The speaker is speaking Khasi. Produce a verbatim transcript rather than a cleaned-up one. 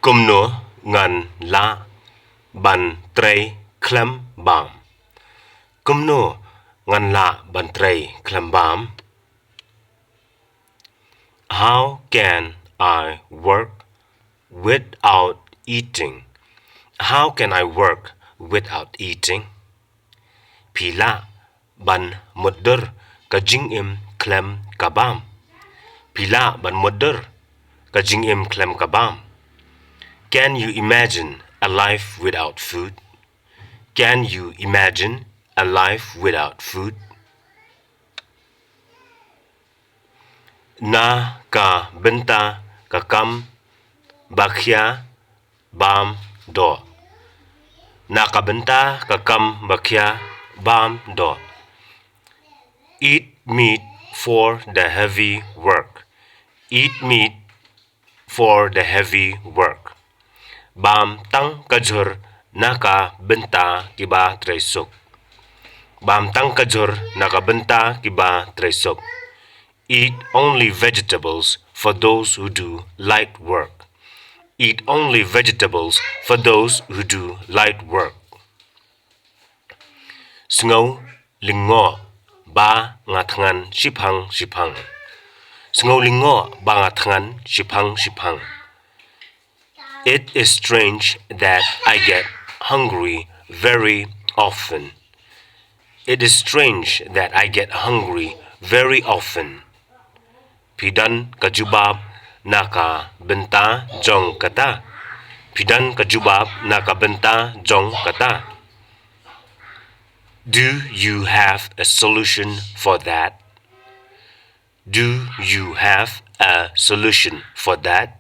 Kumno ngan lah ban trei khlem bam? Kumno ngan lah ban trei khlem bam? How can I work without eating? How can I work without eating? Phi lah ban mutdur ka jingim khlem ka bam? Phi lah ban mutdur ka jingim khlem ka bam? Can you imagine a life without food? Can you imagine a life without food? Na ka bynta ka kam ba khia bam doh. Na ka bynta ka kam ba khia bam doh. Eat meat for the heavy work. Eat meat for the heavy work. Bam tang ka jhur na ka bynta kiba trei suk. Bam tang ka jhur na ka bynta kiba trei suk. Eat only vegetables for those who do light work. Eat only vegetables for those who do light work. Sngew lyngngoh ba nga thngan shiphang shiphang. Sngew lyngngoh ba nga thngan shiphang shiphang. It is strange that I get hungry very often. It is strange that I get hungry very often. Phi don ka jubab na ka bynta jong kata? Phi don ka jubab na ka bynta jong kata? Do you have a solution for that? Do you have a solution for that?